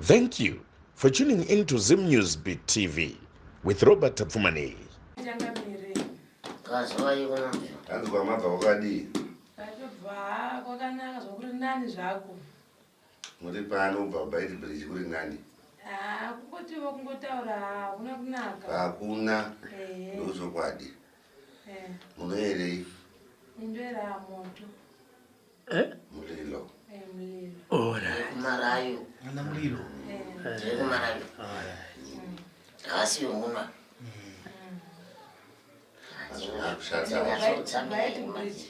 Thank you for tuning in to Zim News Beat TV with Robert Tapfumaneyi. Hanzi kwamabva kwakadii? Kwatobva kwakanaka zvakuri nani zvako. Muri pano ubva kuBeitbridge kuri nani? Ah, kungotiwo kungotaura hakuna kunaka. Hakuna. Ndochokwadi. Eh. Munoerei? Indoera moto. Eh? Mulilo. Eh, mulilo. Alright. Kumarayo. Ana mulilo. Eh. Kumarayo. Alright. Haasi wemunwa. Hazvina kushata. Beitbridge.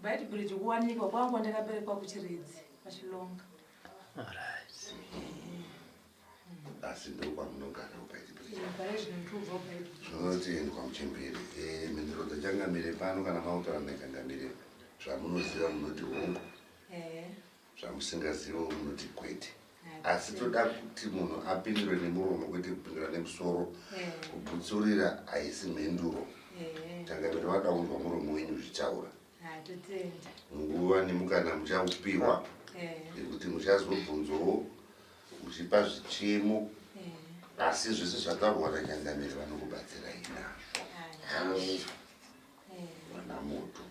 Beitbridge kuwanikwa kwangu ndakaberekwa kuChiredzi pachilonga. Alright. Asi ndokwamunogara kuBeitbridge. Eh, pari zvino ndobva kuBeitbridge. Zvinotendwa muchembere. Eh, mhinduro dzachangamire pano kana mautaura nachangamire zvamunoziva munoti hongu, Eh. zvamusingaziviwo munoti kwete. Asi toda kuti munhu apindure nemuromo kwete kupindura nemusoro. Eh. Kubutsurira haisi mhinduro. Eh. Changamire vada kunzwa muromo wenyu zvichitaura. Ah, totenda. Nguva nemukana muchaupiwa Eh. nekuti muchazobvunzwawo muchipa zvichemo Eh. asi zvese zvataurwa nachangamire vanokubatsirai nazvo. Ah, Hamulilo. eh. Vana moto.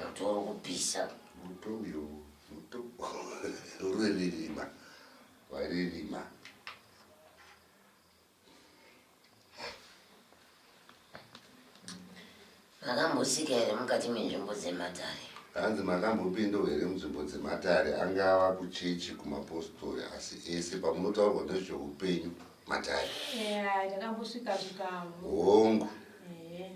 Moto uri kupisa. Moto uyo moto uririma waririma. Makambosika here mukati menzvimbo dzematare? Hanzi makambopindawo here munzvimbo dzematare angava kuchechi kumapostori asi ese pamunotaurwa nezveupenyu matare. Eh, ndakambosvika svikamo. Hongu. Eh.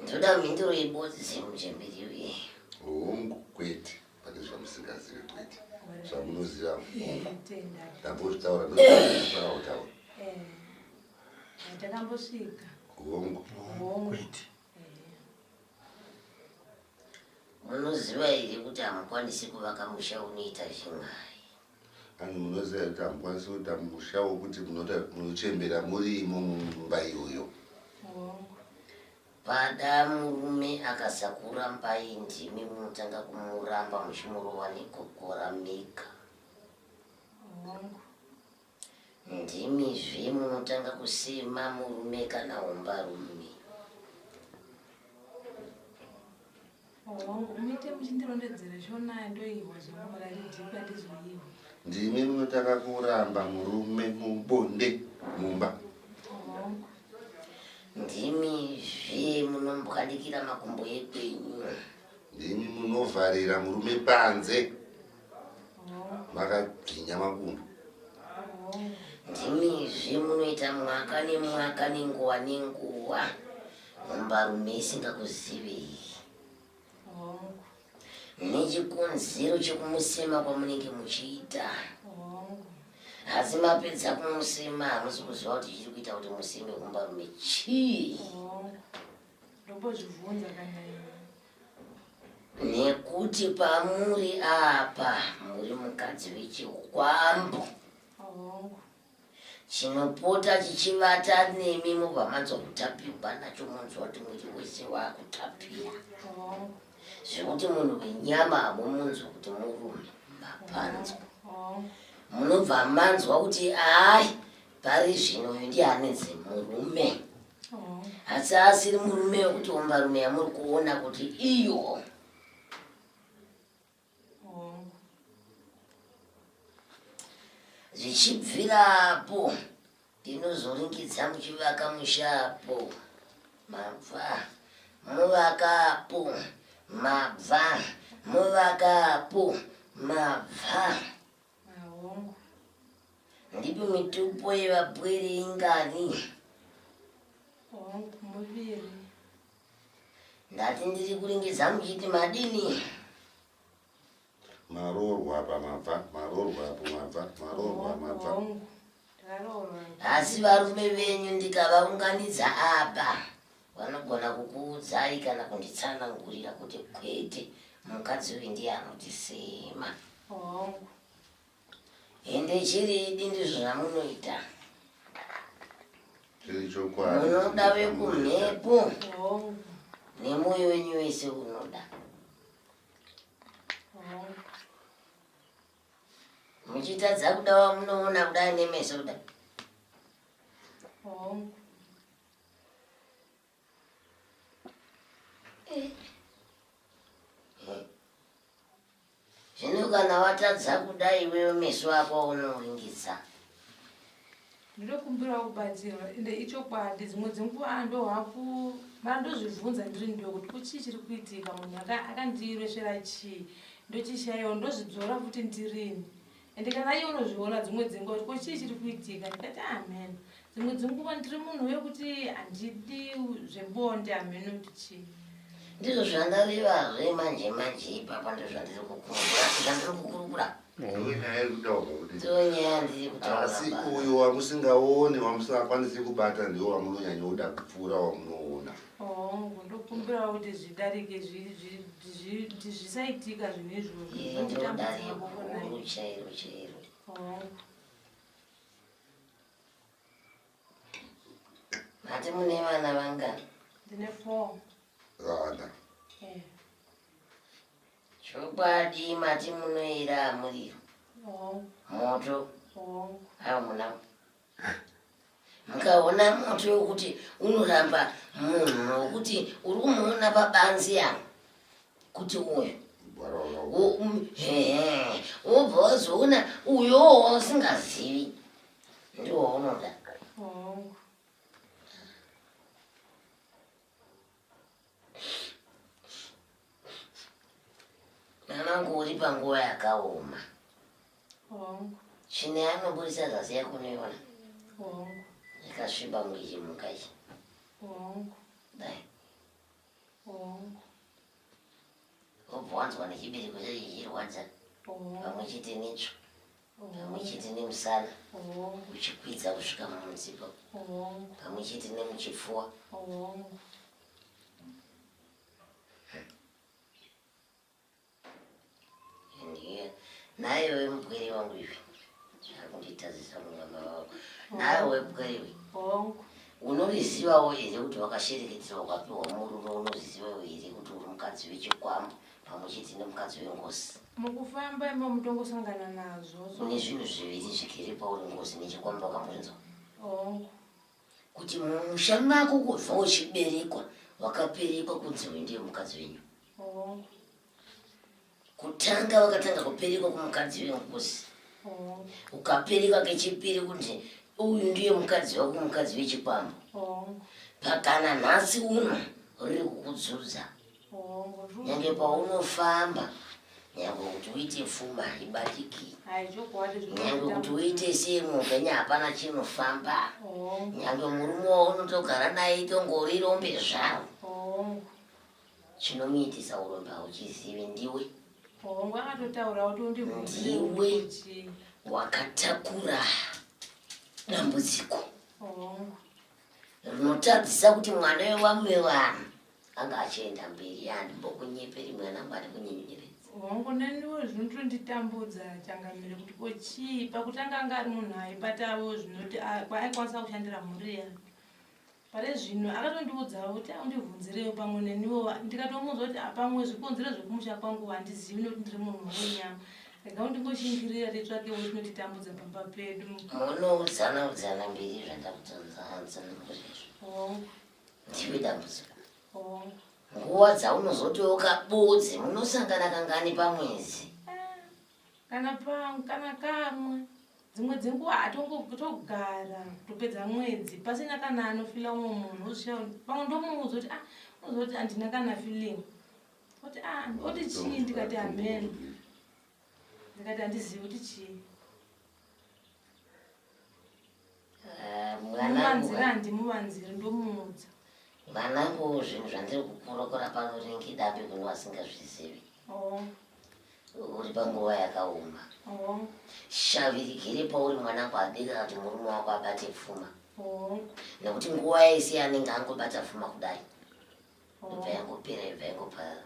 Ndoda mhinduro yebodzi muchembere uye. Hongu kwete pane zvamusingazivi kwete zvamunoziva hongu. Tenda. Ndambozvitaura ndozvataura. Eh. Takambosvika. Hongu. Hongu. Kwete. Munoziva here kuti hamukwanisi kuvaka musha unoita zvin'ai? Anhu munoziva kuti hamukwanisi kuita musha wokuti munochembera murimo mumba iyoyo. Hongu. Pada murume akasakurambai ndimi munotanga kumuramba muchimurova nekokora mega. Hongu. Ndimizve munotanga kusema murume kana hombarume. Hongu, muite muchindirondedzera shona ndoihwa zvamuraridzikwa ndizoihwa. Ndimi munotanga kuramba murume mubonde mumba. Hongu. Ndimizve munombwanikira makumbo ekwenyu. Ndimi munovharira murume panze Hongu. makadzvinya makumbo. Hongu. Ndimizve munoita mwaka nemwaka nenguva nenguva hombarume isingakuzivei. Hongu. Nechikonzero chekumusema kwamunenge muchiita. Hongu. Asi mapedza kumusema hamusi kuziva kuti chiri kuita kuti museme hombarume chii. Hongu. Ndombozvibvunza kana ini. Nekuti pamuri apa muri mukadzi wechikwambo. Hongu. Chinopota chichivata nemi mobva manzwa kutapirwa nacho monzwa kuti mwiri wese wakutapira. Hongu. Zvekuti munhu wenyama hamumunzwa kuti murume mapanzwa. Hongu. Munobva manzwa kuti ai pari zvino uyu ndiye anenzi murume. Hongu. Asi asiri murume wekuti hombarume yamuri kuona kuti iyo. Hongu. Zvichibvirapo ndinozoringidza muchivaka mushapo mabva muvakapo mabva muvakapo mabva. Hongu. Ndipi mitupo yevapwere ingani? Hongu, muviri. Ndati ndiri kuringidza muchiti madini? Maroorwa apa mabva, maroorwa apo mabva, maroorwa mabva. Hongu. Ndakaroorwa. Asi varume venyu ndikavaunganidza apa vanogona kukuudzai kana kunditsanangurira kuti kwete mukadzi uyu ndiye anotisema. Hongu. Ende chiridi ndizvo zvamunoita. Chiri chokwadi. Munoda vekumhepo Hongu. nemwoyo wenyu wese unoda. Muchitadza kuda wamunoona kudai nemeso kudai. Hongu. Eh. Zvino kana watadza kudai iwewe meso ako unoringidza. Ndinokumbirawo kubatsirwa ende ichokwadi dzimwe dzenguva ndohaku vandozvibvunza ndiri ndo kuti ko chii chiri kuitika munhu akandiresvera chii ndochishaiwa ndozvidzora futi ndirini ende kana iye unozviona dzimwe dzenguva kuti ko chii chiri kuitika ndikati amen dzimwe dzenguva ndiri munhu wekuti handidi zvebonde hameno kuti chii ndizvo zvandarevazve manje manje ipapa ndozvandiri kukurukura zvandiri kukurukura ndonyaya ndiri kutaura asi uyu wamusingaoni wamusingakwanisi kubata ndiwo wamunonyanyoda kupfuura wamunoona hongu ndokumbirawo kuti zvidarike zvisaitika zvinhu izvozvo ndodare chairo chairo hongu Mati mune vana vangani? Ndine 4. Vana. Eh. Chokwadi mati munoera muriro. Oh. Moto. Oh. Ayo muna. Mukaona moto wekuti unoramba munhu wekuti uri kumuona pabanzi apa kuti uyu wobva wazoona uyowo wausingazivi ndiwo waunoda. Oh. Mwanangu uri panguva yakaoma. Hongu. Tsvina yaanoburitsa zasi yako unoiona? Hongu. Yakasviba kunge chimuka ichi. Hongu. Dai. Hongu. Wobva wanzwa nechibereko chacho chichirwadza. Hongu. Pamwe chete netsvo. Pamwe chete nemusana. Hongu. Uchikwidza kusvika mumutsipa. Hongu. Pamwe chete nemuchipfuwa. Hongu. Naiwe mupwere wangu iwe zvakunditadzisa mumama wako naiwe mupwere iwe Hongu. unorizivawo here kuti wakashereketera ukapiwa murume unozvizivawo here kuti uri mukadzi wechikwambo pamwe chete nemukadzi wengozi Mukufamba imo mutongosangana nazvo. So, une zvinhu zviviri zvigere pauri ngozi nechikwambo wakambozvinzwa hongu. kuti mumusha mako kubva uchiberekwa wakaperekwa kunzi uyu ndiye mukadzi wenyu Hongu. Kutanga wakatanga kuperekwa kumukadzi wengozi. Hongu. Ukaperekwa kechipiri kunzi uyu ndiye mukadzi wako mukadzi wechikwambo. Hongu. Pakana nhasi uno riri kukudzudza. Hongu. Nyange paunofamba nyange kuti uite pfuma haibatiki. Hai chokwadi Nyange kuti uite sei muupenyu hapana chinofamba. Hongu. Nyange murume waunotogara naye itongori rombe zvaro. Hongu. Chinomuitisa urombe hauchizivi ndiwe. Hongu akatotaura kuti undibvunzire Ndiwe. kuti Wakatakura dambudziko hongu. rinotadzisa kuti mwana wevamwe vanhu anga achienda mberi handimbokunyeperi mwanangu andikunyenyeredzi. Hongu neniwo zvinotonditambudza changamire kuti ko chii pakutanga anga ari munhu aibatawo zvinoti aikwanisa kushandira mhuri yake. Pari zvino akatondiudzawo kuti undibvunzirewo pamwe neniwo ndikatomuudza kuti pamwe zvikonzero zvekumusha kwangu handizivi nekuti ndiri munhu wenyama rega ndingoshingirira titsvakewo chinotitambudza pamba pedu. Munoudzana udzana mbiri zvandakutsanzanangura izvo. Hongu. Ndiwe dambudziko. Hongu. Nguva dzaunozotoka budzi munosangana kangani pamwedzi? Kana pa kana kamwe dzimwe dzenguva hatongotogara kutopedza mwedzi pasina kana anofila umwe munhu wozvishayo pamwe ndomuudza kuti ah unozoti handina kana feeling oti ah oti chii ndikati amen ndikati handizivi kuti chii Ah, mwanangu muvanzira handimuvanziri ndomuudza mwanangu zvinhu zvandiri kukurukura pano rinenge dambe kune vasingazvizivi oh. Uri panguva yakaoma. Oh. Shavi rigere pauri mwanangu adika kuti murume wako abate pfuma. Oh. Nekuti nguva yese yanenge angobata pfuma kudai. Ibva yangopera ibva yangoparara.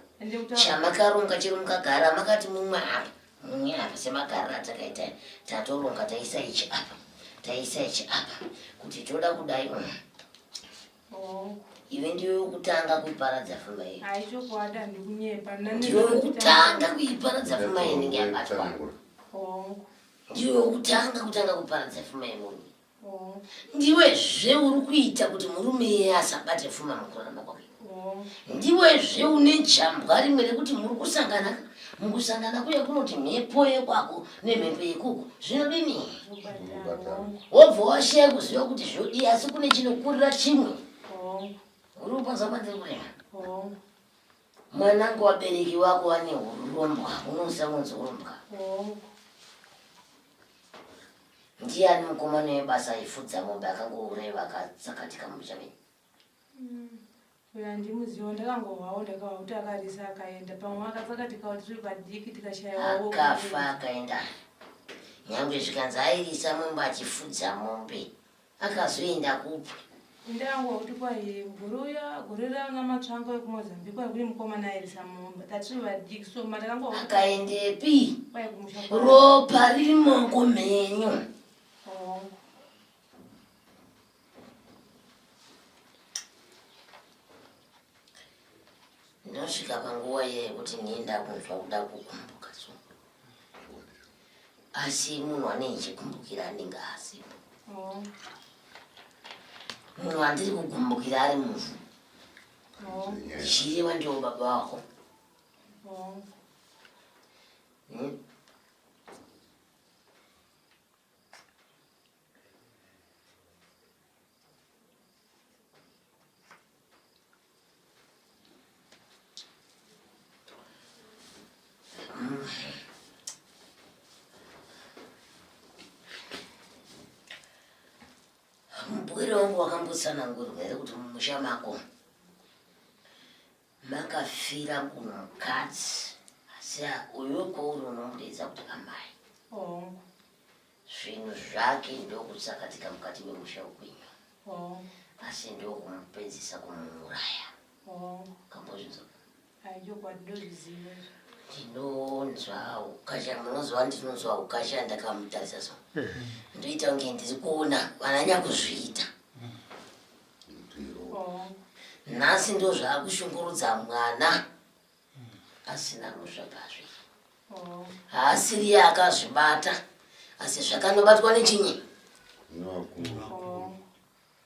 Chamakaronga chero mukagara makati mumwe apa mumwe apa semagariro atakaita tatoronga taisa ichi apa taisa ichi apa kuti toda kudai. Oh. Iwe ndiwe wekutanga kuiparadza fuma iyi. Hayi chokwadi handikunyepa. Ndiwe wekutanga kuiparadza fuma iyi inenge yabatwa. Hongu. Ndiwe wekutanga kutanga kuparadza fuma yemurume. Ndiwezve uri kuita kuti murume iye asabate fuma mukurarama kwake. Ndiwezve une jambwa rimwe rekuti muri kusangana mukusangana kuya kunoti mhepo yekwako nemhepo yekuko zvinodini? Wobva washaya kuziva kuti zvodii asi kune chinokurira chimwe. Uri kupanzwa pandiri kureva? Mwanangu wabereki wako wane hurombwa unoziva unonzi hurombwa. Ndiani mukomana webasa aifudza mombe akangouraiwa akatsakatika mumusha menyu? Uyo handimuzivo ndakangohwawo ndakahwa kuti akarisa akaenda pamwe akatsakatikawo tiri vadiki tikashayiwawo Akafa akaenda. Nyangwe zvikanzi airisa mombe achifudza mombe Akazoenda kupi? Ndangu kuti kwai gore uya gore rana matsvango ekumozambique kwai kune mukomana airisa mombe tatiri vadiki so matakango Akaendepi? kwai kumusha kwake. Ropa riri mumaoko menyu. Hongu. Ndosvika panguva iye yekuti ndini ndakunzwa kuda kukumbuka so. Asi munhu anenge achikumbukira anenge asipo. Oh. Munhu andiri kugumbukira ari muvhu. Oh. Zvichireva ndiwo baba wako. Oh. Mubwere wangu wakambotsanangurwa here kuti mumusha mako makafira munhu mukadzi asi uyo kwauri unomudeedza kuti amai Hongu. Zvinhu zvake ndokutsakatika mukati memusha wekwenyu Hongu. asi ndokumupedzisa kumuuraya. Hongu. Kambozvinzwa? Ai chokwadi ndozviziva izvo. Ndinonzwa ukasha, munonzwa ndinonzwa ukasha ndakamutarisa so. Ndoita kunge ndiri kuona vana nyakuzviita. Hongu. Nhasi ndozvaakushungurudza mwana asina mhosva pazviri. Haasiriye akazvibata asi zvakanobatwa nechinyi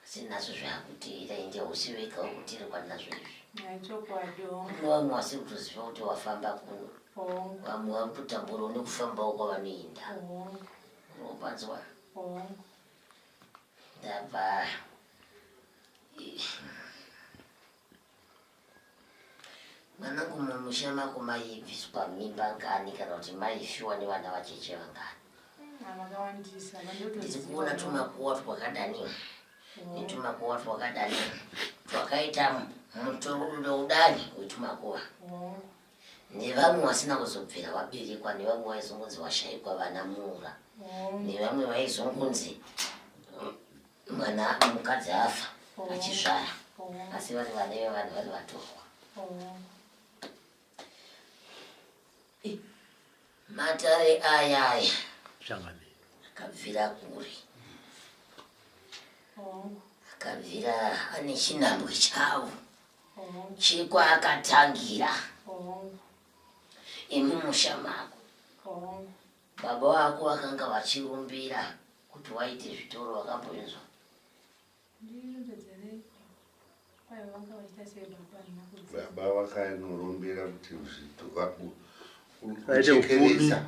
asi nazvo zvakuteera ende hausi wega wekuteerwa nazvo izvi. Kune vamwe vasiri kutoziva kuti wafamba kuno, vamwe vari kutotamburawo nekufambawo kwavanoenda. Unopanzwa? Ndabva Mwanangu mumusha mako maibviswa mimba ngani kana kuti maifiwa nevana vacheche vangani? Vakawandisa Ndiri kuona tumakuwa twakadani netumakuwa twakadani twakaita mutororo udani wetumakuwa nevamwe vasina kuzobvira vaberekwa nevamwe vaizongonzi vashaikwa vana muura nevamwe vaizongonzi Mwana mukadzi afa achizvara asi vari vana vevanhu vari vatorwa. Matare aya aya akabvira kure, akabvira ane chinhambwe chavo chekwaakatangira imumusha mako. Baba vako vakanga vachirumbira kuti waite zvitoro wakambozvinzwa? Baba vakanorumbira kuti kuchekeresa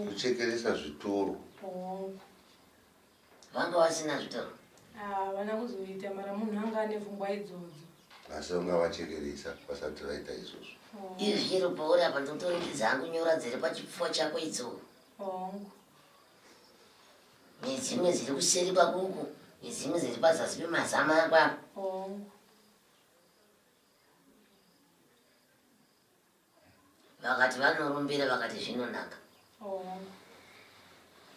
kuchekeresa zvitoro. Vanga vasina zvitoro? Havana kuzoita mara munhu anga ane pfungwa idzodzo. Asi vanga vachekeresa vasati vaita izvozvo. Izvi chero pauri apa ndotoringidza hangu nyora dziri pachipfuwa chako idzo. Hongu. Nedzimwe dziri kuseri kwako uku, nedzimwe dziri pazasi pemazama ako apa. Hongu. Vakati vanorumbira vakati zvinonaka.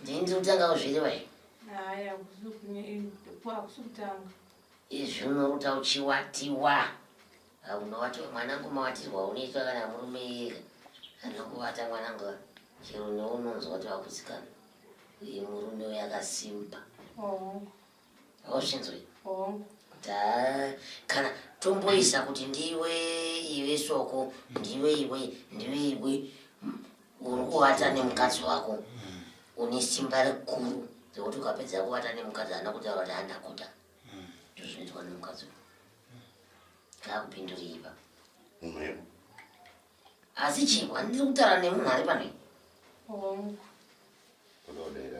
Ndini ndiri kutanga kuzvireva izvi. Hayi hakusi kutanga. Izvi unoruta uchiwatiwa. Unovatiwa mwanangu mawatirwa unoitwa kana murume iyeka anokuvata mwanangu chero neunonzwa kuti wakutsikana. Uye murume uyo akasimba. Hauzvinzwi? Hongu. Ta kana tomboisa kuti ndiwe iwe soko, ndiwe iwe, ndiwe iwe uri kuvata nemukadzi wako. Une simba rikuru rekuti ukapedza kuvata nemukadzi haana kutaura kuti handakuda. Ndozvinoitwa nemukadzi uyu. Ngaakupindure ipa. Mhepo. Asi chibwa ndiri kutaura nemunhu ari pano. Hongu. Unodaira.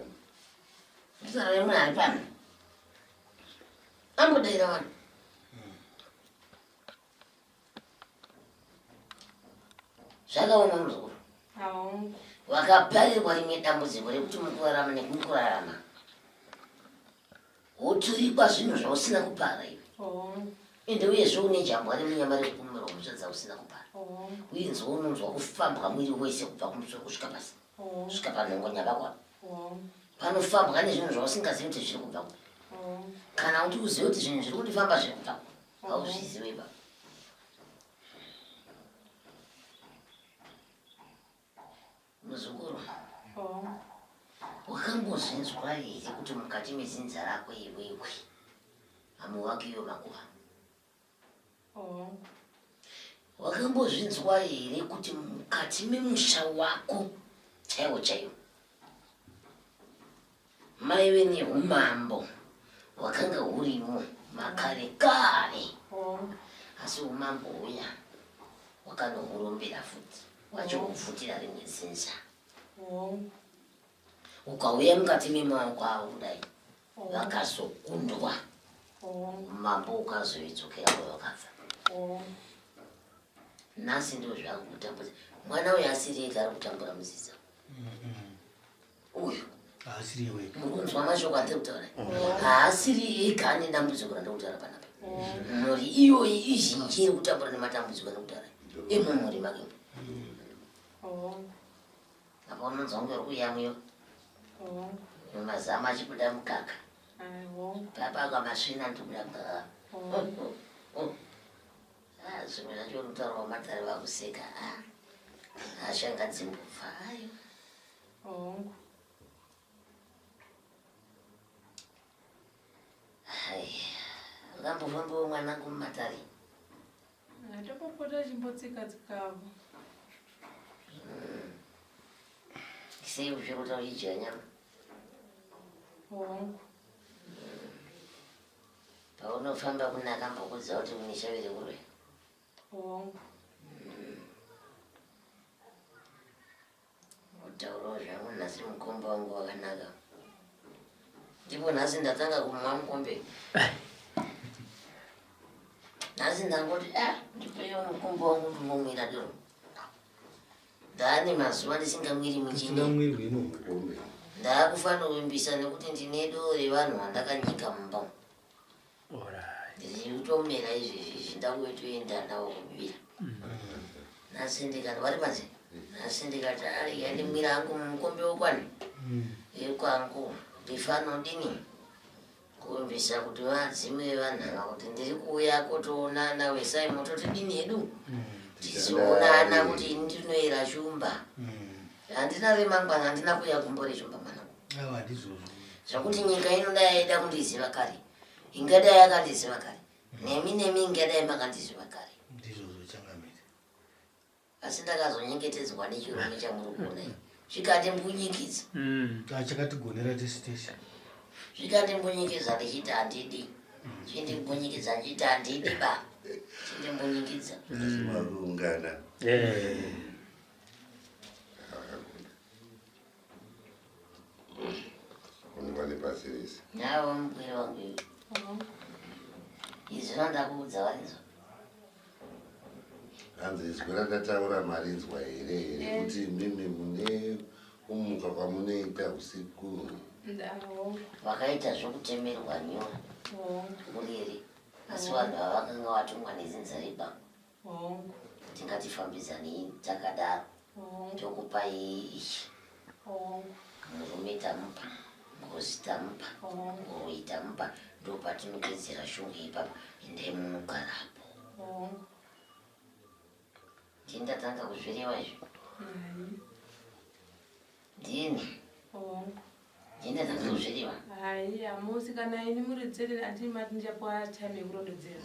Ndiri kutaura nemunhu ari pano. Ambodaira vanhu. Zvakaoma muzukuru. Hongu. Wakaparirwa rimwe dambudziko rekuti mukurarama nekumukurarama woturikwa zvinhu zvausina kupara iwe. Hongu. Ende uyezve une jambwa remunyama rekupomerwa mhosva dzausina kupara. Hongu. Uyenzwa unonzwa kufambwa mwiri wese kubva kumusoro kusvika pasi. Hongu. Kusvika panhongonya pako. Hongu. Panofambwa nezvinhu zvausingazivi kuti zviri kubva kupi. Hongu. Kana kuti uzive kuti zvinhu zviri kundifamba zviri kubva kupi. Hauzvizive ipapo. Muzukuru. Hongu. Wakambozvinzwa here kuti mukati mezinza rako iwewe hamuvakiwe makuva? Hongu. Wakambozvinzwa here kuti mukati memusha wako chaiwo chaiwo maive neumambo hwakanga hurimo makare kare? Hongu. Asi umambo huya wakanohurombera futi vachihupfutira rimwe dzinza. Hongu. Ukauya mukati memaoko avo kudai Hongu. vakazokundwa, Hongu. umambo ukazoidzokera kwavakabva. Hongu. Nhasi ndo zvakutambudza mwana uyu asiri ega ari kutambura mudzidza uyu. Haasiri wega. Muri kunzwa mashoko andiri kutaura? Haasiri ega ane dambudziko randiri kutaura panapa. Mhuri iyoyi izhinji iri kutambura nematambudziko andiri kutaura emumhuri make. Hongu. Apa unonzwa kunge uri kuyamwiwa, Hongu. mazama achibuda mukaka. Ai, hongu. Papa masvina ndikubuda mukaka. Hongu. Ah, zvimwe zvacho unotaurawo matare vakuseka. Ah, ashanga dzimbobva ayo. Hongu. Ai, wakambofambawo mwanangu mumatare? Ndopopota chimbotsika tsikavo. Sei uchirota uchidya nyama? Hongu. Paunofamba kune akambokudza kuti une shavi rekuroya? Hongu. Kutaurawo zvangu nhasi mukombe wangu wakanaka. Ndipo nhasi ndatanga kumwa mukombe. Nhasi ndangoti ah, ndipewo mukombe wangu ndimbomwira doro. Ndaane mazuva ndisingamwiri muchini. Usingamwirwi imomo. Mukombe. Ndaakufanira nekuti ndine doro revanhu vandakanyika mumba umu. Alright. Ndiri kutomera izvezvi ndakutoenda nawo kubira. Nhasi ndikati vari panze. Nhasi ndikati arega ndimwira hangu mumukombe wekwani. Yekwangu ndifanodini kuvimbisa kuti vadzime vanhu ava kuti ndiri kuuya kotoonana wesai mototi dini hedu tizoonana kuti ini ndinoera shumba. Handina remangwana, handina kuuya gumbo reshumba mwanangu. Aiwa, handizvozvo. Zvakuti nyika inodai yaida kundiziva kare, ingadai yakandiziva kare. Nemi nemi ingadai makandiziva kare. Ndizvozvo changamire. Asi ndakazonyengetedzwa nechirume chamuri kuona ichi, zvikandimbunyikidzA. Chakatigonera tese tese. ZvikandimbunyikidzA ndichiti handidi, chindimbunyikidza ndichiti handidi ba, chindimbunyikidza. Asi makuungana. Onekwa nepasi rese. Navo mupwere wangu iwe. Hongu. Izvi zvandakuudza varinzwa? Hanzi izwi randataura marinzwa here here kuti mimi mune kumuka kwamunoita usiku? Hongu. Vakaita zvokutemerwa nyora Hongu. urere, asi vanhu ava vakanga vatumwa nedzinza rebangu. Hongu. Tingatifambidzanei takadaro. Hongu. Tokupai ichi. Hongu. Murume tamupa, ngozi tamupa, Hongu. uroyi tamupa, ndo patinopedzera shungu ipapa. Endai munogarapo. Hongu. Ndini ndatanga kuzvireva izvi? Hai. Ndini? Hongu. Ndini ndatanga kuzvireva? Hai, hamusi kana ini muridzere andii mati ndichapuwa time yekurondedzera.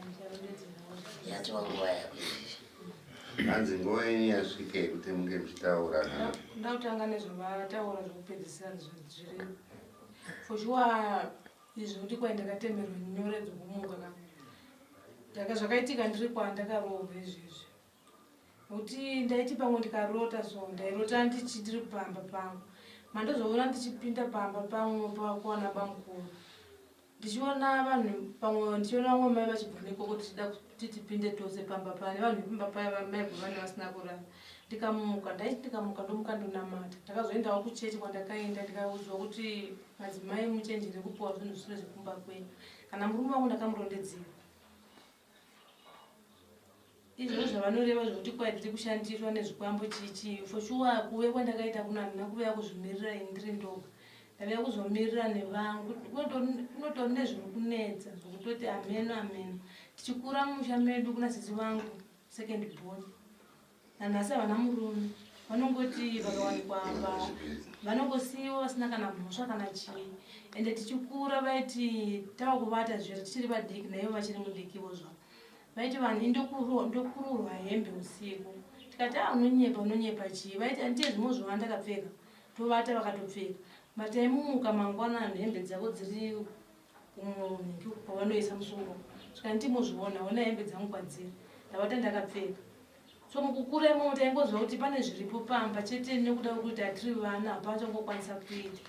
Ndicharondedzerawo. Yatova nguva yako izvizvi. Hanzi nguva yenyu yasvika yekuti munge muchitaura. Ndakutanga nezvavataura zvekupedzisira zviri for sure izvi kuti kwai ndakatemerwa nyore dzokumuka ka ndaka zvakaitika ndiri kwandakaroorwa izvezvi nokuti ndaiti pamwe ndikarota so ndairota ndichi ndiri pamba pangu mandozoona ndichipinda pamba pangu pakuwana bamukuru Ndichiona vanhu pamwe ndichiona vamwe mai vachibva nekoko tichida kuti tipinde tose pamba pane vanhu vepamba paya vamaibva vane vasina kurara ndikamuka ndaiti ndikamuka ndomuka ndonamata ndakazoendawo kuchechi kwandakaenda ndikaudzwa kuti madzimai muchenjere kupiwa zvinhu zvisiri zvekumba kwenyu kana murume wangu ndakamurondedzera Izvozvo zvavanoreva zvekuti kwai tiri kushandiswa nezvikwambo chii chii for sure kuuya kwandakaita kuno handina kuuya kuzvimirira ini ndiri ndoga ndauya kuzomirira nevangu kunotori nezviri kunetsa zvekutoti hameno hameno tichikura mumusha medu kuna sisi vangu second born Nanhasi havana murume vanongoti vakawanikwa apa vanongosiyiwa vasina kana mhosva kana chii ende tichikura vaiti tava kuvata zviri tichiri vadiki naivo vachiri mudikivo zvavo vaiti vanhu indokururwa hembe usiku tikati a ah, unonyepa unonyepa chii vaiti andiye zvimwe zvova ndakapfeka tovata vakatopfeka mataimuka mangwanani hembe dzavo dziri kumunhingi kwavanoisa musoro svika ndimozviona ona hembe dzangu kwadziri ndavata ndakapfeka so mukukura imomo taingoziva kuti pane zviripo pamba chete nekuda kwekuti hatiri vana hapana changokwanisa kuita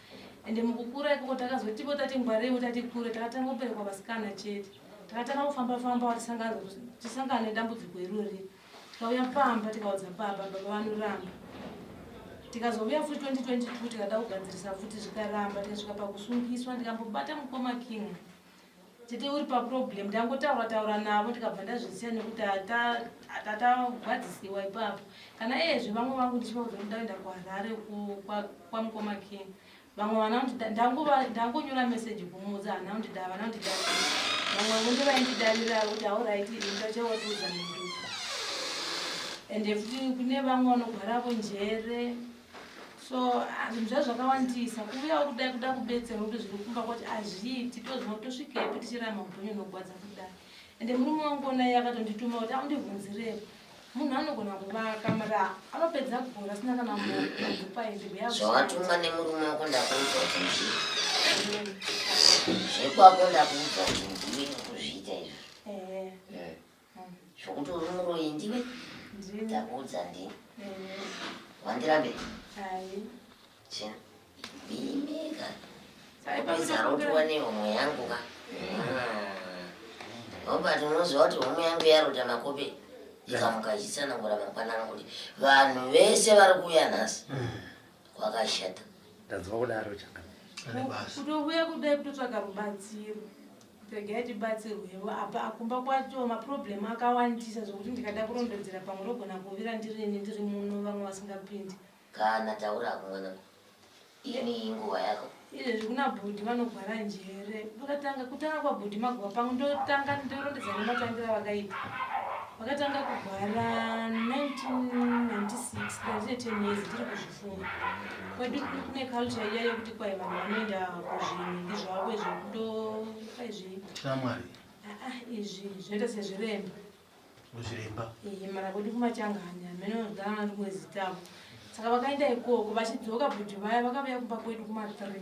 ende mukukura ikoko takazotipo tati ngwareiwo tati kure takatanga kuberekwa vasikana chete takatanga kufamba famba tisangana nedambudziko irori tikauya pamba tikaudza baba baba vanoramba tikazouya futi 2022 tikada kugadzirisa futi zvikaramba tikasvika pakusungiswa ndikambobata mukoma king tete uri paproblem ndangotaura taura navo ndikabva ndazvisiya nekuti tatagwadzisiwa ipapo kana iyezve vamwe vangu ndichivaudza kuti ndaenda kuharare kwamukoma king vamwe vana ndangonyora meseji kumuudza hana kundida vana kundida vamwe vonde vaindidarira kuti auraiti ndachawatiudza mhinduka ende futi kune vamwe vanogwaravo njere so ah, zvinhu zva zvakawandisa kuuyawo kudai kuda kubetserwa kuti zviri kumba kwacho hazviiti tozva tosvikepi tichirama upenyu unogwadza kudai ende murume wangu onai akatondituma kuti aundibvunzirepo Munhu anogona kuvaka mara anopedza gore asina kana mbopaende zvawatumwa nemurume wako ndakuudza kuti ndii zvekwako ndakuudza kuti ndiwe kuzviita izvi eh. eh. zvokuti uri muroyi ndiwe ndakuudza ndii wandirambe Bimeka. Kupedza rotiwa nehomwe yangu ka. Robert unoziva kuti homwe yangu yarota makope ikamuka ichitsanangura mangwanani kuti vanhu vese vari kuuya nhasi kwakashata. Ndanzwa kudaro changamire. Kutouya kudai kutotsvaga rubatsiro. Regai tibatsirwewo apa akumba kwacho maproblem akawandisa zvekuti ndikada kurondedzera pamwe rogona kuvira ndirini ndiri muno vamwe vasingapindi. Kana taura hako mwanangu. Ini inguva yako. Izvezvi kuna bhudhi vanogwara njere. Vakatanga kutanga kwabhudhi maguva pangu ndotanga ndorondedza nematangira vakaita. Vakatanga kugwara 1996 ndandine 10 years ndiri kuzvifunga. Kwedu kune culture iya yekuti kwai vanhu vanoenda kuzvinhingi zvavo izvo kwai zvii? Tinamwari. Ah, ah, izvi zvinoita sezviremba. Kuzviremba. Ehe, mara kwedu kumachangani hameno gana rimwe zitavo. Saka vakaenda ikoko vachidzoka bhudhi vaya vakavuya kumba kwedu kuma3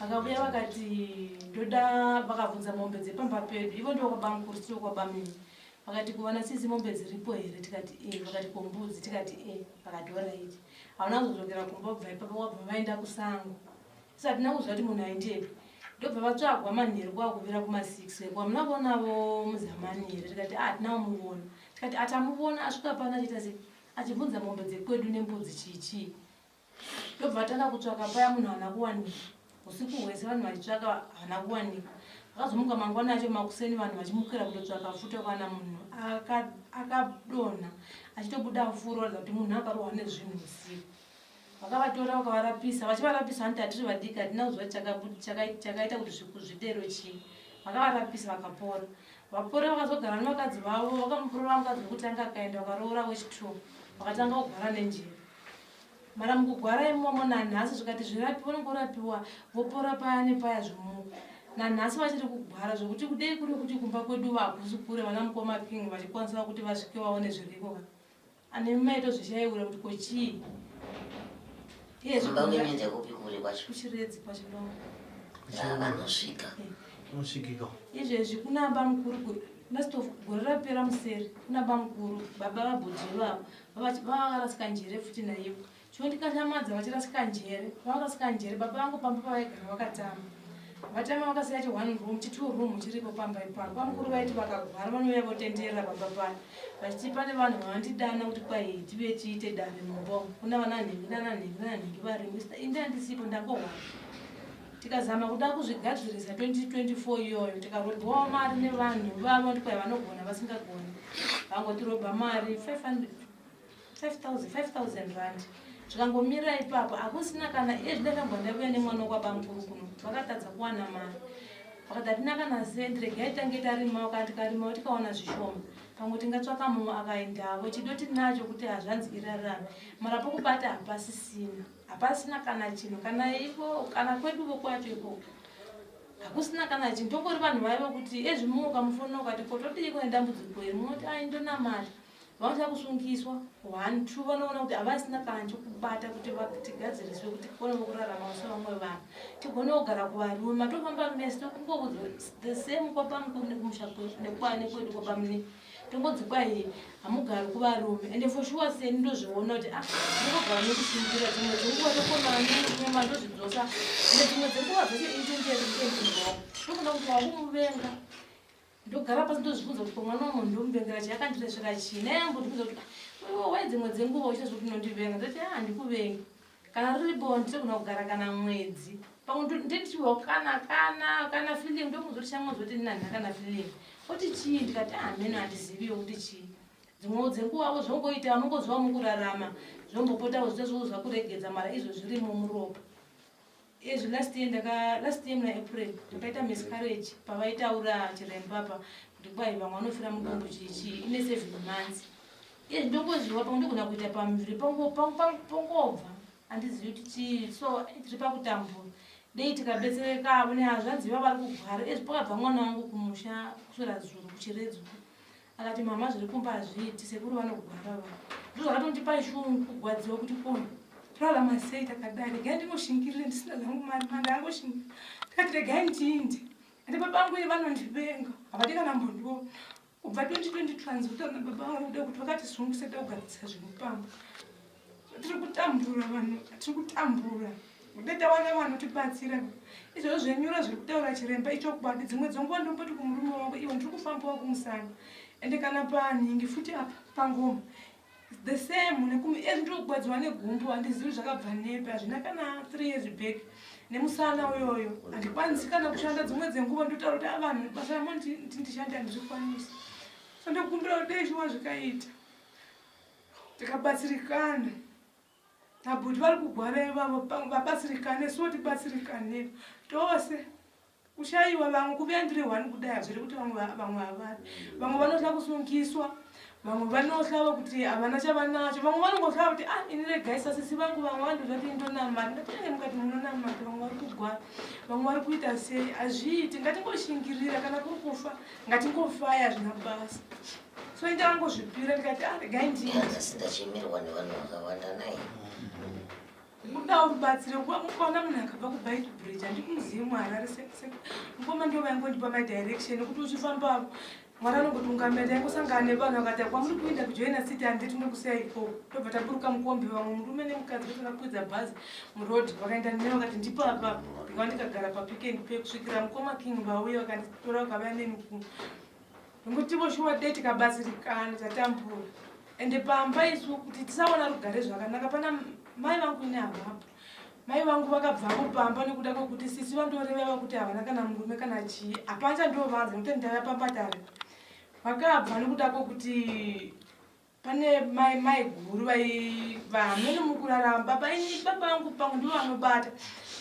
vakavuya vakati ndoda vakabvunza mombe dzepamba pedu ivo ndivo kwabamukuru tiri kwabamini vakati kuvana sisi mombe dziripo here tikati e vakati kombudzi tikati e vakati oraiti hauna kuzodzokera kumba kubva ipapo wabva vaenda kusango Sisi hatina kuziva kuti munhu aendepi ndobva vatsvagwa manheru kwakuvira kuma 6 eko hamuna kuonavo muzamani here tikati ah hatina kumuona tikati atamuvona asvika pano achiita sei achibvunza mombe dzekwedu nembudzi chii chii ndobva vatanga kutsvaka paya munhu haana kuwanika usiku hwese vanhu vachitsvaka haana kuwanika vakazomuka mangwana acho makuseni vanhu vachimukira kutotsvaka futi vakawana munhu akadonha achitobuda furo ratidza kuti munhu akarohwa nezvinhu usiku Vakavatora vakavarapisa, vachivarapisa hanti hatiri vadiki hatina kuziva chakaita kuti zvidero chii. Vakavarapisa vakapora. Vapora vakazogara nevakadzi vavo, vakamuroora mukadzi wekutanga akaenda vakaroora wechitwo vakatanga kugwara nenjere. Mara mukugwara imomo nanhasi zvikati zvirapi vanongorapiwa vopora paya nepaya zvomuka. Nanhasi vachiri kugwara zvekuti kudei kuri kuti kumba kwedu hakusi kure vana mukoma King vachikwanisa kuti vasvike vaone zviriko ka. Ane maito zvishaiura kuti ko chii. Kumba kwenyu ndekupi kure kwacho? Kuchiredzi kwaChilongo. Vanosvika. Unosvikika. Izvezvi kuna bamukuru last of gore rapera museri kuna bamukuru baba vabhudhi ivavo vavarasika njere futi naivo. Chondikashamadza vachirasika njere, vakarasika njere baba vangu pamba pavaigara vakatama. Vatama vakasiya chi one room, chi two room chiripo pamba ipapo. Bamukuru vaiti vakagwara vanouya votenderera pamba paya vachiti pane vanhu vanondidana kuti kwai tive tiite dare mumba umu. Kuna vana nhingi nana nhingi nana nhingi varimo. Ini handisipo ndangohwara. Tikazama kuda kuzvigadzirisa 2024 iyoyo tikarobwawo mari nevanhu vavo kuti kwai vanogona vasingagoni. Vangotirobha mari 500 5000 rand zvikangomira ipapo hakusina kana iye zvindakabva ndavuya nemwana wekwabamukuru kuno vakatadza kuwana mari vakati hatina kana sendi regai tange tarimawo kana tikarimawo tikawana zvishoma pamwe tingatsvaka mumwe akaendavo chido tinacho kuti hazvanzi irarame mara pokubata hapasisina hapasina kana chinhu kana ivo kana kweduvo kwacho ikoko hakusina kana chinhu tongori vanhu vaivo kuti ezvimwe ukamufonera ukati ko todii kune dambudziko iri munoti ai ndonamata Vanoda kusungiswa one two vanoona kuti havasina kana chokubata kuti tigadziriswe kuti tikone kurarama sevamwe vanhu tigone kugara kuvarume matofamba mese tokungoudza the same kwabamukuru nekumusha nekwedu kwabamune tongonzi kwai hamugari kuvarume ende for sure seni ndozviona kuti ah ndinogara nekusungira dzimwe dzenguva tokonana nemurume mandozvidzosa ende dzimwe dzenguva dzacho intenderi ndendingo tokona kuti wakumuvenga Ndogara pasi ndozvibvunza kuti ko mwana wemunhu ndomuvengera chii akandiresvera chii naye ambondibvunza kuti ah, iwe wai dzimwe dzenguva uchiita zvekuti unondivenga ndoti ah handikuvengi kana riri bonde togona kugara kana mwedzi pamwe ndindichiwa kana kana kana feeling ndomuudza kuti shamwa zoti nina handina kana feeling oti chii ndikati ah mheno handiziviwo kuti chii dzimwewo dzenguva avo zvongoita unongoziva mukurarama zvombopotawo zviita zvowo zvakuregedza mara izvo zvirimo muropa Izvi last year ndaka last year muna April ndakaita miscarriage pavaitaura chiremba apa kuti kwai vamwe vanofira mudumbu chii chii ine 7 months. Izvi ndongozviwa pamwe ndogona kuita pamuviri pongobva handizivi kuti chii so tiri pakutambura dei tikabetserekavo nehazvanzi vava vari kugwara izvi pakabva mwana wangu kumusha kuswera zuro kuchiredzo Akati mama zviri kumba hazviiti sekuru vanogwara vava. Ndozvakatondipa shungu kugwadziwa kuti ko torarama sei takadai regai ndinoshingirire ndisina zvangu mari mari ndangoshingira ndikati regai ndiinde ende baba vangu iye vanondivenga havadi kana mbondiona kubva 2020 tranzota nababa vangu kuda kuti vakatisungisa takugadzirisa zvinhu pamba tiri kutambura vanhu tiri kutambura dai tawana vanotibatsira izvozvo zvenyura zviri kutaura chiremba ichokwadi dzimwe dzenguva ndomboti kumurume wangu iwe ndiri kufambawo kumusana ende kana panhingi futi apa pangoma the same nekumi ndiri kugwadziwa negumbo handizivi zvakabva nepi hazvina kana three years back nemusana uyoyo handikwanisi kana kushanda dzimwe dzenguva ndotaura kuti avanhu ah, basa ramondindishande handirikwanisi so ndokumbira kuti dei shuwa zvikaita tikabatsirikana nabhuti vari kugwara ivavo vabatsirikane so tibatsirikane tose kushaiwa vamwe kuvuya ndiri one kudai hazviri kuti vamwe vamwe havari vamwe vanohla kusungiswa vamwe vanohlava kuti havana chavanacho vamwe vanongohlava kuti ah ini regai sasisi vangu vamwe vandoda kuti ndonamata ndatinenge mukati munonamata vamwe vari kugwara vamwe vari kuita sei hazviiti ngatingoshingirira kana kuri kufa ngatingofaya hazvina basa so ndangozvipira ndikati ah regai ndinasi ndachemerwa nevanhu vakawanda naye kudawo rubatsiro mukaona munhu akabva kubait bridge handikumuzivi muharare mukoma ndivo vaingondipa my direction nekuti uchifambavo mwari anongotungamira ndaingosangana nevanhu vakati kwamuri kuenda kujoina city handiti ndokusiya ikoko tobva taburuka mukombi vamwe murume nemukadzi vese vakakwidza bhazi muroad vakaenda nene vakati ndipo apa ndikava ndikagara papick and pay kusvikira mukoma king vauya vakanditora vakavaya neni kuno Ndingotivo shuwa dei tikabatsirikana tatambura ende pamba isu kuti tisaona rugare zvakanaka pana mai vangu ini havapo mai vangu vakabvavo pamba nekuda kwekuti sisi vandoreva vakuti havana kana murume kana chii hapana chandovanza nekuti ndaiva pamba tare vakabva nekuda kwekuti Pane mai mai guru vai vamene mukurarama baba ini baba vangu pangu ndivo vanobata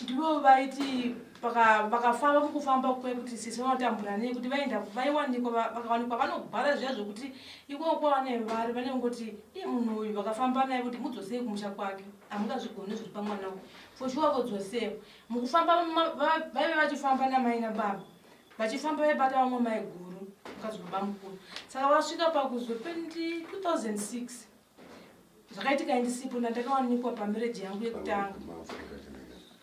ndivo vaiti vakafamba mukufamba kwekuti sisi vanotambura nei kuti vaenda vaiwanikwa vakawanikwa vanogwara zviya zvekuti ikoko kwavanenge vari vanengoti iye munhu uyu vakafamba naye kuti mudzosei kumusha kwake hamungazvigoni zviri pamwana uyu for sure vodzosewa mukufamba vaive vachifamba namai nababa vachifamba vaibata vamwe maiguru mukadzi wabamukuru saka vasvika pakuzo 2006 Zvakaitika indisipo ndandakawanikwa pamereji yangu yekutanga.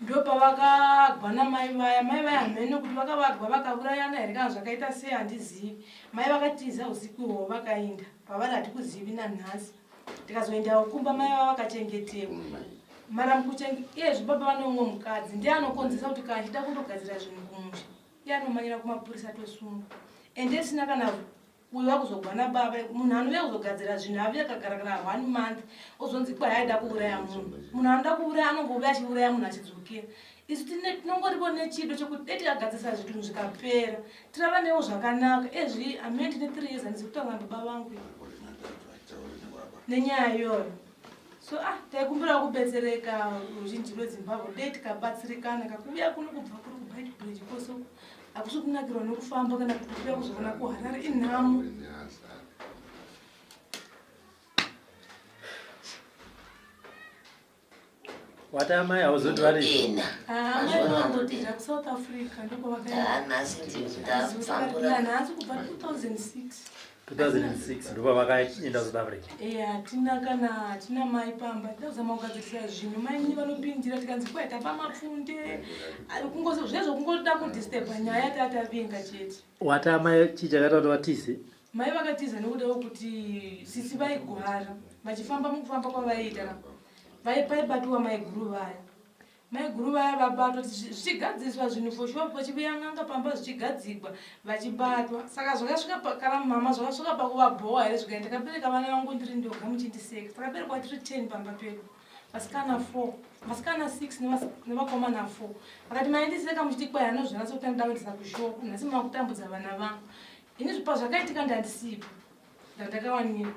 Ndopavakagwa namai vaya, mai vaya hameno kuti vakavagwa vakaurayana here kana zvakaita sei handizivi. Mai vakatiza usiku ihwohwo vakainda pavari hatikuzivi nanhasi. Tikazoendawo kumba mai vava vakachengetewa. Mara mukuchenge iyezvi baba vane umwe mukadzi ndiye anokonzesa kuti kana achida kundogadzira zvinhu kumusha iye anomanyira kumapurisa tosungwa ende isina kana uyu wakuzogwa nababa munhu anouya kuzogadzira zvinhu avuya akagara kana one month ozonzi kwai aida kuuraya munhu munhu anoda kuuraya anongouya achiuraya munhu achidzokera isu tinongoripo nechido chekuti dai tikagadzirisa zvinhu zvikapera tiravanewo zvakanaka ezvi amene tine three years handizi kutaura nababa vangu nenyaya iyoyo so ah taikumbirawo kubetsereka ruzhinji rwezimbabwe dei tikabatsirikana kakuuya kuno kubva kuri kuBeitbridge kose hakusi kunakirwa nekufamba kana kuuya kuzoona kuharare inhamo. Wati amai hauzoti vari Ah, kuSouth Africa ndokwavakaenda. Nhasi ndafambura. Nhasi kubva 2006. 2006 ndopavakaenda South Africa. Eh, hatina kana hatina mai pamba tinozama kugadzirisa zvinhu mainini vanopindira tikanzi kwai tapa mapfunde kungozi zvezvo kungoda kudisturba nyaya tatavinga chete. Wati amai chii chakaita kuti vatize? Mai vakatiza nekuda kwekuti sisi vaigwara vachifamba mukufamba kwavaiita paibatiwa maiguru vaya maiguru vaya vabatwa zvichigadziriswa zvinhu for sure pachivuya n'anga pamba zvichigadzigwa vachibatwa saka zvakasvika kana mama zvakasvika pakuvabhowa here zvikaenda ndakabereka vana vangu ndiri ndoga muchindiseka takaberekwa tiri 10 pamba pedu vasikana 4 vasikana 6 nevakomana 4 vakati maindiseka muchiti kwai anozvinatsa kuti anoda kuendesa kushopu nhasi makutambudza vana vangu ini pazvakaitika ndandisipo ndandakawanikwa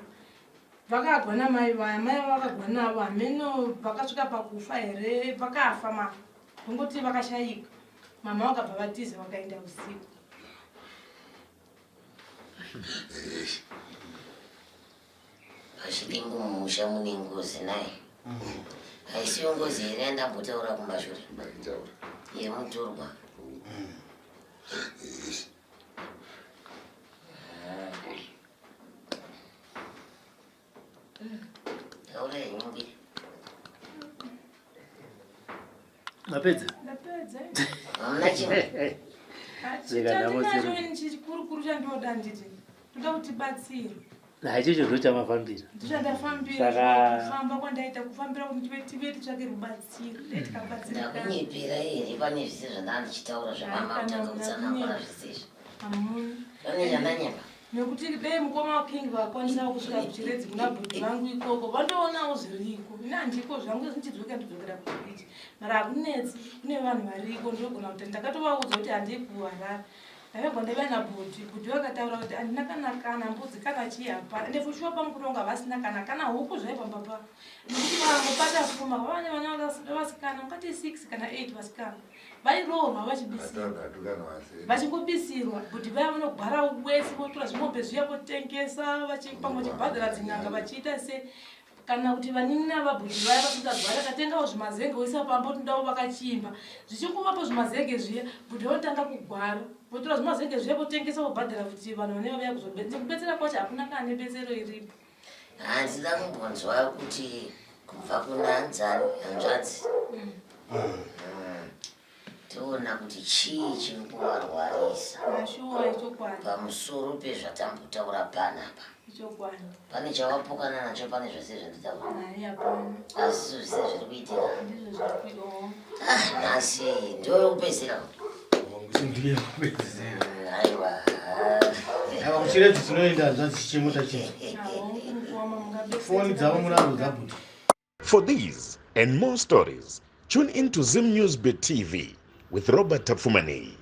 vakagwa namai vaya mai vakagwa navo hameno vakasvika pakufa here vakafa ma kungoti vakashayika mama vakabva vatiza vakaenda usiku. Pachidimbu mumusha mune ngozi naye haisiyo ngozi here yandambotaura kumashure yemutorwa. Taura henyu mbuya. Mapedza? Ndapedza. Hamuna chimwe. Chandinacho chikurukuru chandinoda nditi toda kuti batsirwe. Haichocho ndo chamafambira. Ndochandafambira. Saka kufamba kwandaita kufambira kuti tive tive titsvake rubatsiro. Dai tikabatsirikana. Ndakunyepera here pane zvese zvandanga ndichitaura zvamama kutanga kutsanangura zvese izvi. Hamuna. Pane zvandanyepa. Nekuti dai mukoma waKing vakwanisawo kusvika kuChiredzi kuna bhudhi vangu ikoko vandoonawo zviriko. Ini handiko zvangu ndichidzoka ndodzokera kuBridge. Mara hakunetsi kune vanhu variko ndinogona kuti ndakatovaudza kuti handii kuHarare. Ndakabva ndaiva nabhudhi, bhudhi vakataura kuti handina kana kana mbudzi kana chii hapana. Ende for sure pamukutonga vasina kana kana huku zvayo pamba pavo. Nekuti vakangobata pfuma vava nevana vasikana ungati 6 kana 8 vasikana. Vairoorwa vachibisirwa. Vachingobisirwa kuti vaya vanogara wese votora zvimombe zviya votengesa vachipamwe vachibhadhara dzin'anga vachiita se kana kuti vanin'ina vabhuti vaya vasingagwari akatengawo zvimazenge voisa pamba kuti ndavo vakachimba zvichingovapo zvimazenge zviya bhuti vanotanga kugwara votora zvimazenge zviya votengesa vobhadhara kuti vanhu vanenge vauya kuzobetsera kubetsera kwacho hakuna kana nebetsero iripo. Handina kumbonzwa kuti kubva kuna hanzani hanzvadzi toona kuti chii chiri kuvarwarisa Mashuwa ichokwadi. pamusoro pezvatambotaura panapa. Ichokwadi. Pane chawapokana nacho pane zvese zvanditaura. Hayi hapana. Asi zvese zviri kuitika. Ndizvo zviri kuitika. Ah, nhasi ndoyekupedzisira. Ndiyo yekupedzisira. Aiwa. Ava kuChiredzi tinoenda hanzvadzi chichemo tachinzwa. Foni dzavo munadzo dzabhuti. For these and more stories, tune in to Zim News Bit TV with Robert Tapfumaneyi.